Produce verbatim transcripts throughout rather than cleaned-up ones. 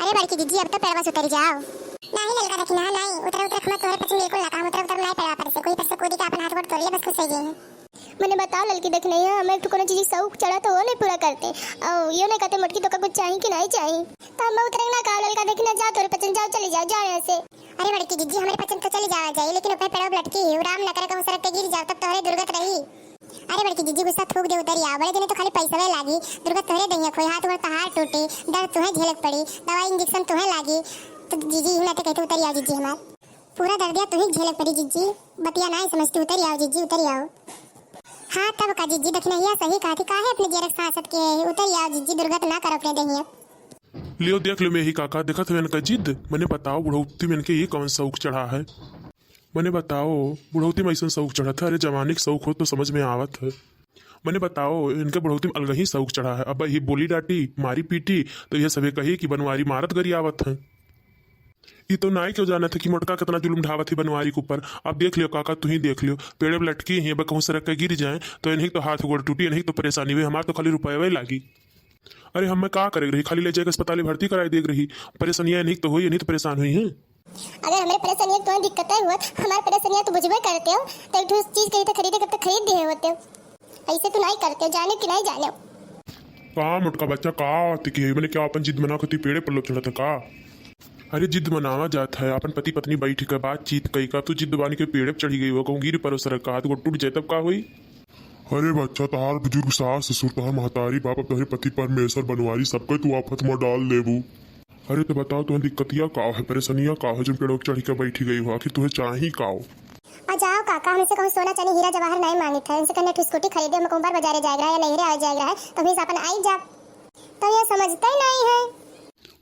अरे बड़की जिज्जी, अब तो पेड़वा से उतरी जाओ। नाही ललका दखिनहा, नाही, उतरे उतरे हमार तोहरे पचन बिल्कुल ना काम, उतरे उतरे नाही पेड़वा पर से, कोई पर से कूदी के अपन हाथ गोड़ तोड़ ले, बस खुश हो गए हैं। मने बताओ ललकी दखिनहा, हमें तो कोनो चीज शौक चढ़ा तो वो नहीं पूरा करते, और ये नहीं कहते मोटकी तो का कुछ चाहिए कि नहीं चाहिए, तो हम उतरे ना का ललका दखिनहा, जाओ तोहरे पचन, जाओ चली जाओ, जाओ यहाँ से। अरे बड़की जिज्जी, हमारे पचन तो चली जावा जाए, लेकिन ऊपर पेड़वा लटकी है, राम न करे कहूँ सरक के गिर जाओ, तब तोहरे दुर्गत रही। अरे बड़की जिज्जी, गुस्सा थूक दे, उतरी आओ। बड़े जने तो खाली पैसवे लागी, दुर्गत तोहरे दहिया खोई, हाथ गोड़ तहार टूटी, दर्द तुहे झेलक पड़ी, दवाई इंजेक्शन तुहे लागी। तो जिज्जी ही नाते कहते उतरी आओ जिज्जी हमार, पूरा दर्दिया तुही झेलक पड़ी जिज्जी। बतिया नाही समझती, उतरी आओ जिज्जी, उतरी आओ। हाँ तब का जिज्जी, दखिनहिया सही कहा थी, काहे अपने जियरक सांसत के है, उतरी आओ जिज्जी, दुर्गत ना करो अपने दहिया। लियो देख लो मेही काका, देखत हो इनका जिद। मने बताओ बुढ़ौती में इनके ये कौन शौक चढ़ा है? मने बताओ, बुढ़ौती में ऐसन शौक चढ़त है? अरे जवानी के शौक हो तो समझ में आवत है। मने बताओ, इनके बुढ़ौती में अलग ही शौक चढ़ा है। अब ये बोली डांटी, मारी पीटी, तो यह सभे कही कि बनवारी मारत गरियावत है। ये तो नाई क्यों जानत है कि मोटका कितना जुल्म ढावत है बनवारी के ऊपर। अब देख लियो काका, तू ही देख लियो, पेड़े पे लटकी है, अब कहूँ सरक के गिर जाए तो इन्हीं तो हाथ गोड़ टूटी, इन्हीं तो परेशानी हुई, हमार तो खाली रुपये लागी। अरे हमें का करे रही, खाली ले जाके अस्पताल में भर्ती कराई देग रही। परेशानियां इन्हीं तो हुई, इन्हीं तो परेशान हुई हैं। अगर हमरे परेशानिया के तोहे दिक्कत है हुआ, हमार परेशानिया तो बुझबे करते हो, तो एक ठो चीज कही तो खरीदे, कब तक खरीद दिए होते हो। ऐसे तो नहीं करते हो, जाने कि नहीं जाने हो। का मोटका बच्चा, का आती की है? मैंने क्या अपन जिद मना करती पेड़े पर लोग चढ़त है का? अरे जिद मनावा जात है, अपन पति पत्नी बैठ के बातचीत कई का, तू जिद बानी के पेड़े पर चढ़ी गई हो, कहूँ गिर परो सरक का हाथ गोड़ टूट जाए तब का होई? अरे बच्चा, तहार बुजुर्ग सास ससुर, तहार महतारी बाप, अब तोहरे पति परमेश्वर बनवारी सबके तू आफत में डाल लेबू। अरे तो बताओ, तुम्हें दिक्कतिया का है, परेशानिया का है, जब पेड़ों पे चढ़ के बैठी गई हो, आखिर तुम्हें चाही का हो? आ जाओ काका, हमसे कहूँ सोना चांदी हीरा जवाहर नहीं मांगित है, इनसे कहने एक स्कूटी खरीदे, हमको बार बाजारे जाए रहा है या नैहरे आए जाए रहा है, तो हमसे अपन आई जा, तो ये समझते ही नहीं है।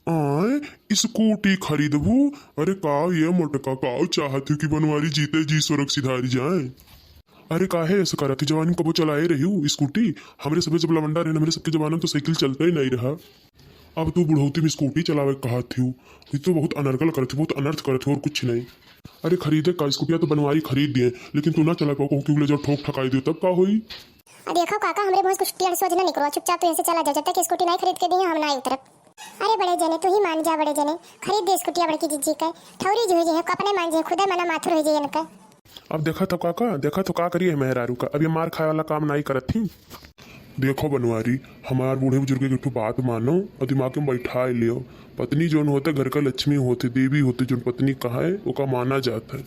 आए, स्कूटी खरीदबू? अरे का ये मोटका, का चाहत हो कि बनवारी जीते जी स्वर्ग सिधारी जाए? अरे काहे ऐसे करत ही? जवानी में कबो चलाए रही हूँ स्कूटी? हमरे सबे जब लवंडा रहे, हमरे सबके जमाना में तो साइकिल चलता ही नहीं रहा। अब तू बुढ़ौती में स्कूटी चलावे के कहत ही, ये तो बहुत अनर्गल करत ही, बहुत अनर्थ करत ही और कुछ नहीं। अरे खरीदे का स्कूटिया तो बनवारी खरीद दिए, लेकिन तू ना चला पाओ, कहूँ क्यों ले जाओ, ठोक ठकाई दियो, तब का होई? आ देखो काका, हमरे मुँह से कुछ टेढ़ सोच ना निकलो, चुपचाप तू यहाँ से चला जाओ, जब तक स्कूटी नहीं खरीद के दी हम ना उतरब। अरे बड़े जने, तू ही मान जा बड़े जने, खरीद दे स्कूटिया बड़की जिज्जी के, ठौरी जो हो जाए, अपने मान जाए, खुदे मना माथुर हो जाए इनका। अब देखा तो काका, देखा तो का करिए मेहरारू का, अब ये मार खाए वाला काम नाई करत ही। देखो बनवारी, हमार बूढ़े बुजुर्ग के एक ठो बात मानो और दिमाग में बैठा लियो। पत्नी जौन होते घर का लक्ष्मी होते, देवी होते, जौन पत्नी कहाए ओका माना जात है।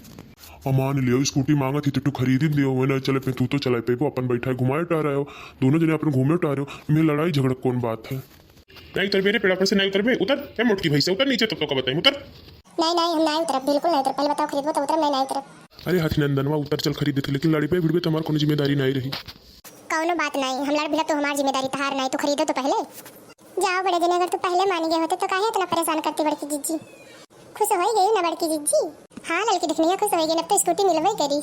और मान लियो स्कूटी मांगत ही तो तू खरीद ही दियो, वह नहीं चले पे तू तो चलाए पेबो, अपन बैठा घुमाए टहरायो, दोनों जने अपन घूमे टहरायो, इनमें लड़ाई झगड़ा कौन बात है? नहीं उतरबे रे, पेड़ा पर से नहीं उतरबे, उतर। ए मोटकी भैंस, उतर नीचे, तब तो का बताई, उतर। नहीं, नहीं, हम नहीं उतरब, बिल्कुल नहीं उतरब। पहले बताओ, खरीदबो तो उतरब, नहीं, नहीं उतरब। अरे हथिनंदनवा, उतर चल, खरीद देते, लेकिन लड़ी पे भिड़बे तो हमार कोनो जिम्मेदारी नहीं रही। कौनो बात नहीं, हम लड़ भिड़ब तो हमार जिम्मेदारी, तहार नहीं, तू खरीदो तो पहले। जाओ बड़े जने, अगर तू पहले मान गए होते तो काहे इतना परेशान करती बड़की जिज्जी? खुश हो गई ना बड़की जिज्जी? हाँ ललकी दखिनहा, खुश हो गई, अब तो स्कूटी मिलबे करी।